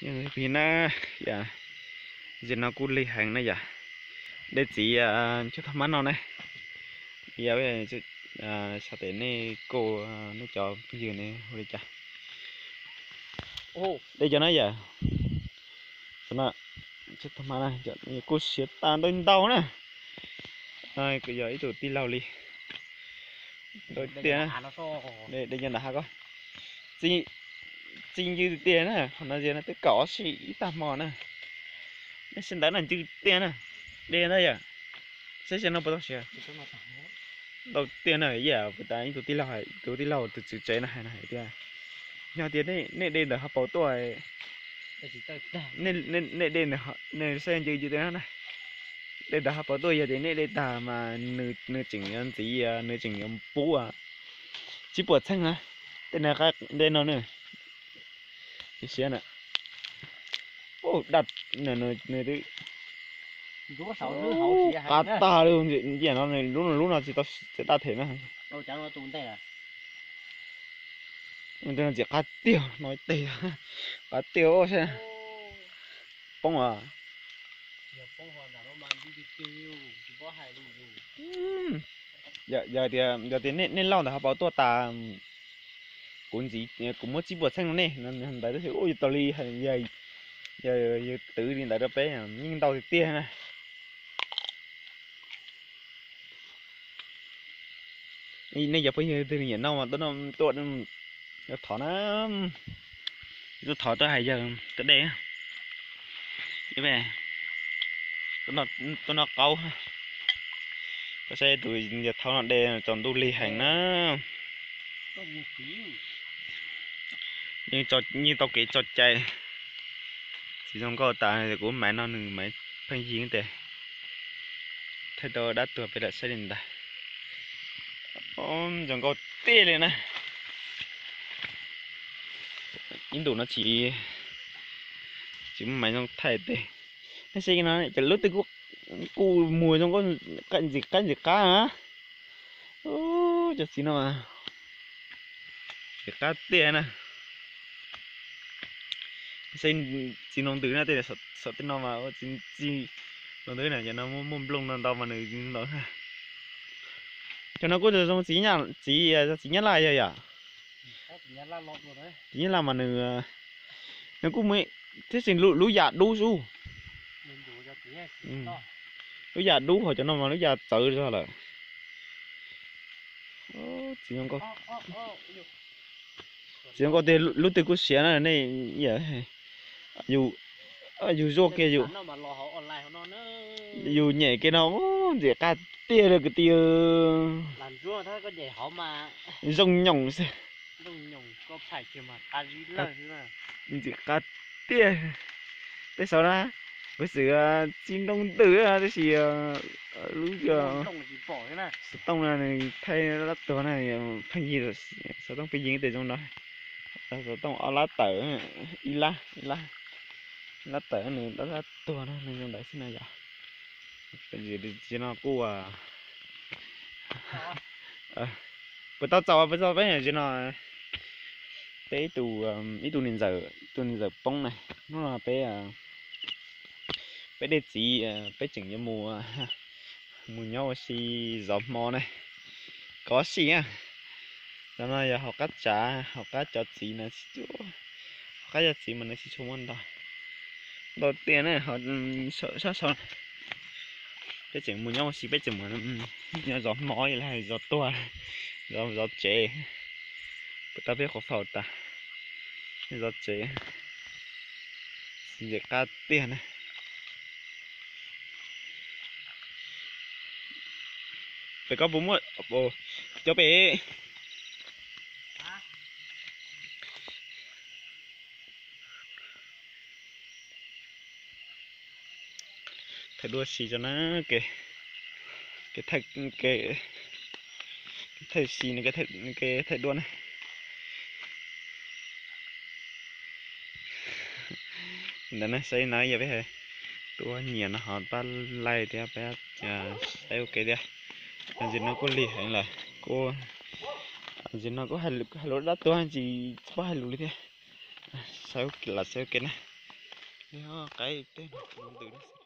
Pig na, yam no kuj lig heev na yom. Dej txiv cuj tag hmab no ne, yog xav tias nej kuj, nej cov phooj ywg ne hu li cas. Dej cov na yom, kuj siav tag ntau ntau na. Kuv yog ib tug tij laug li ntau tiag na. Dej cov nram hav ko txi ncw tiag na, qhov no no twb kaum ob sij ib tag hmo na. Nej saib ntawd na ncw tiag na, dej ntawd yom. Saib saib no puas tau siav. Ntau tiag na, yam puas tas ib tug tij laug, tus tij laug tus tswv tsev no hais tias, yog tias nej de ntawm hauv paus tuaj, nej de, nej saib ncw ncw tiag na. De ntawm hauv paus tuaj yog tias nej de tag mas nws tseem yuav ntxiv, nws tseem yuav pub tsib puas txheej na. Tej no, tej no na, siav na. Daj, nws twb qab tag li, ntiam no lub no tsis tau daj them na. Ntxiv qab tiag no teg, qab tiag saib. Poob as. Yog tias, yog tias nej lauj ntawm hauv paus tuaj tas, kuv ntxiv, kuv muab tsib puas txheej rau nej ntawd tab sis ua yus tau li, yog yus twv li ntawd rau peb yeej ntau tiag tiag na. Nej cov phooj ywg twg nyiam noj mas tuaj, tuaj thov na. Tuaj thov tuaj hais yawg tuaj de. Tuaj noj qaub. Koj saib tus yawg thaub no de tsaus ntuj lig heev na. Yeej tau kev tso cai. Txiv zoo nkauj tas kuv maiv no nws maiv pheej yig tes. Thaij tau dab tuag peb lam saib li ntawd. Zoo nkauj tiag li na. Ib ntus no tsis, tsis muaj maiv zoo thaij tes. Nej saib no cov lub twg kuj muag zoo nkauj, ntxim qab ntxim qab na. Cov txiv no mas ntxim qab tiag na. Saib txiv noo ntws na, tej saum tej no mas ua txiv noo ntws na, cov no muaj nplooj ntau ntau mas nws ntau. Cov no kuj zoo txiv, txiv Nyab Laj yog yom? Txiv Nyab Laj mas nws, nws kuj muaj thiab tseem lub yam dub xwb. Lub yam dub ho cov no mas lub yam txawv zog lawm. Txiv zoo nkauj tiag, lub twg kuj siav na nej. Yus zuaj kiag yus, yus nyem kiag no ntxim qab tiag li kwv tij. Zoo nyoos xwb. Ntxim qab tiag. Tej saum na, kuv xav txiv noo ntws tab sis lub xov tooj no nws thaij lab tuag na, pheej yig, xov tooj pheej yig tej zoo no. Xov tooj ob lab tawm, ib lab, ib lab, lab tawm nws lab tuag na, nws zoo ntawd xwb na yom. Tsis no kuj puas tau txaus, puas txaus peb tsis no. Peb ib tug, ib tug niam ntxawm, ib tug niam ntxawm poob na. Hnub no peb, peb dej txiv, peb tseem yuav mus, mus nyob ua si zov hmo na. Kov si na. Cov no yog hauv qab tsav, hauv qab cov txiv na, hauv qab cov txiv mas nws tsis tshua muaj ntau, ntau tiag na, sab saud. Peb tseem mus nyob ua si, peb tseem mus nyob zov hmo los zov tuag, zov tsev. Puas tau peb qhuav faus tas, zov tsev. Ntxim qab tiag na. Pem koj puas muaj cov pem? Thaij duab si tso na, kev, kev thaij, kev thaij si, kev thaij duab na. Ntawd ne, saib no yog peb tuaj nyiam no ho pab like thiab pab saib ua ke thiab. Ntsis no kuj lig heev lawm, kuj, ntsis no kuj hais lus dab tuag tsis paub hais lus li thiab. Saib lam saib ua ke na. Qaib tej no ntws xwb.